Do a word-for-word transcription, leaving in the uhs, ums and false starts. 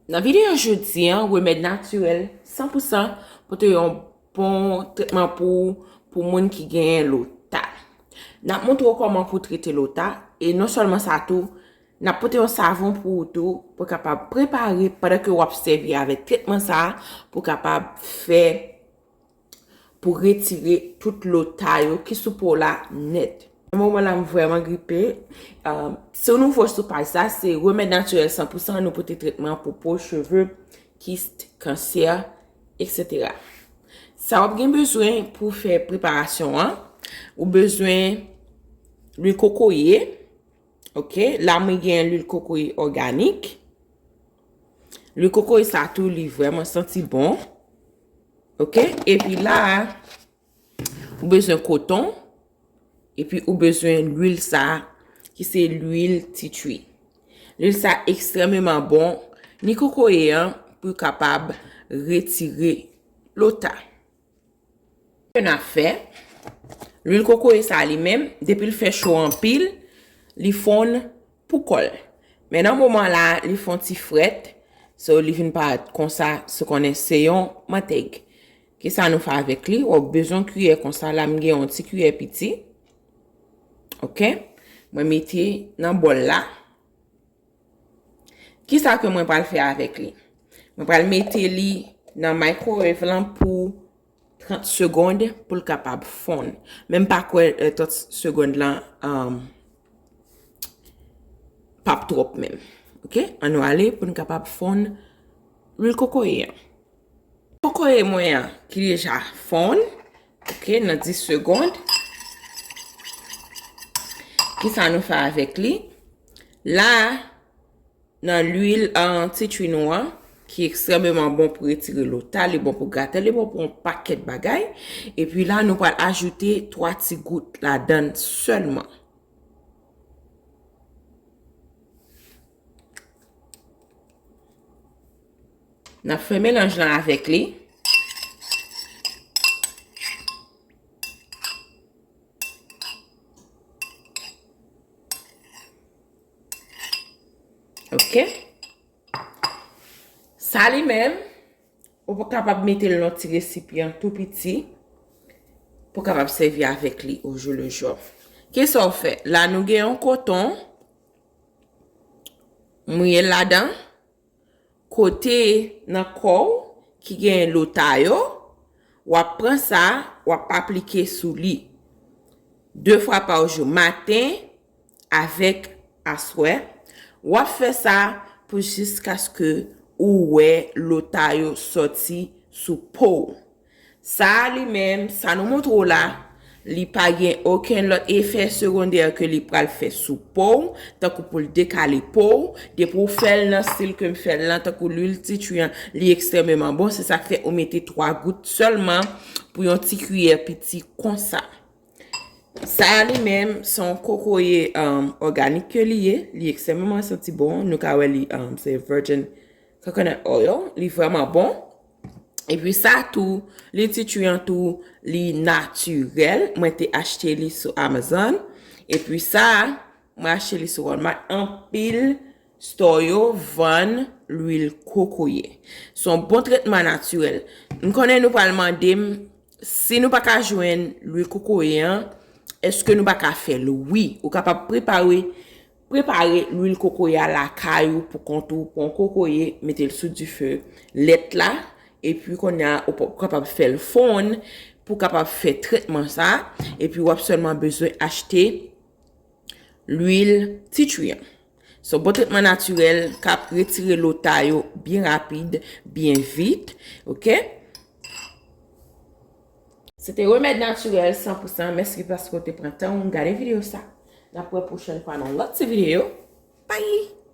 Nan videyo jodi an, remèd natirèl san pou san pou te yon bon tretman pou, pou moun ki genyen lota. N ap montre w kòman pou trete lota, e non sèlman sa tou, n ap pote yon savon pou ou tou, pou kapab prepare pandan ke w ap sèvi avèk tretman sa a, pou kapab fè, pou retire tout lota yo ki sou po w la nèt. Nan moman la, m vrèman gripe. Um, si w nouvo sou paj sa, se Remèd Natirèl san pou san, nou pote tretman pou po, cheve, kis, kansè, etsetera. Sa w ap gen bezwen pou fè preparasyon an, ou bezwen lwil kokoye, oke, la mwen gen lwil kokoye òganik. Lwil kokoye sa tou, li vrèman santi bon, oke, epi la, ou bezwen koton, epi ou bezwen lwil sa, ki se lwil tea tree. Lwil sa ekstrèmeman bon, ni kokoye an, pou kapab retire lota. N ap fè, lwil kokoye sa li menm, depi l fè cho anpil, li fonn pou kò l. Men nan moman la, li fè yon ti frèt, so li vin parèt konsa, se konnen se yon mantèg. Kisa nou fè avèk li? W ap bezwen kiyè konsa, la m gen yon ti kiyè piti. Oke? Mwen mete nan bòl la. Kisa ke mwen pral fè avèk li? Mwen pral mete li nan microwave lan pou trant segonn pou l kapab fonn. Men m pa kwè, eh, trant segonn lan, um, p ap twòp menm. Oke? Ann nou ale pou n kapab fonn lwil kokoye an. Kokoye mwen an ki deja fonn, oke, nan dis segonn. Kisa nou fè avèk li? La, nan lwil an tea tree nou an, ki ekstrèmeman bon pou retire lota, li bon pou gratè, li bon pou yon pakèt bagay. Epi la, nou pral ajoute twa ti gout ladann sèlman. N ap fè melanj lan avèk li. Oke. Sa li menm, ou kapab mete l nan ti resipyan tou piti pou kapab sèvi avèk li au jour le jour. Kisa w fè? La nou gen yon koton, mouye l ladan, kote nan kò w ki gen lota yo, w ap pran sa, w ap aplike sou li. De fwa pa jou, maten avèk aswè. W ap fè sa pou jiskaske ou wè lota yo sòti sou po w. Sa a li menm, sa nou montre w la, li pa gen okenn lòt efè segondè ke li pral fè sou po w, tankou pou l dekale po w. Depi w fè l nan stil ke m fè l lan, tankou lwil tea tree an, li ekstrèmeman bon. Se sa k fè ou mete twa gout sèlman pou yon ti kiyè piti konsa. Sa a li menm, se yon kokoye, um, òganik ke li ye. Li ekstrèmeman santi bon. Nou ka wè li, um, se virgin coconut oil. Li vrèman bon. Epi sa tou, lwil tea tree an tou, li natirèl. Mwen te achte li sou Amazon. Epi sa, mwen achte li sou Walmart. Anpil store yo vann lwil kokoye. Se yon bon tretman natirèl. M konnen nou pral mande m, si nou pa ka jwenn lwil kokoye an, èske nou pa ka fè l? Wi, ou kapab prepare, prepare lwil kokoye a lakay ou pou kont ou. Pran kokoye, mete l sou dife lèt la, epi kounye a ou p-, kapab fè l fonn pou kapab fè tretman sa, epi w ap sèlman bezwen achte lwil tea tree an. Se yon bon tretman natirèl k ap retire lota yo byen rapid, byen vit, oke? Se te remèd natirèl san pou san. Mèsi paske w te pran tan w gade videyo sa. N ap wè pwochèn fwa nan lòt ti videyo. Bye!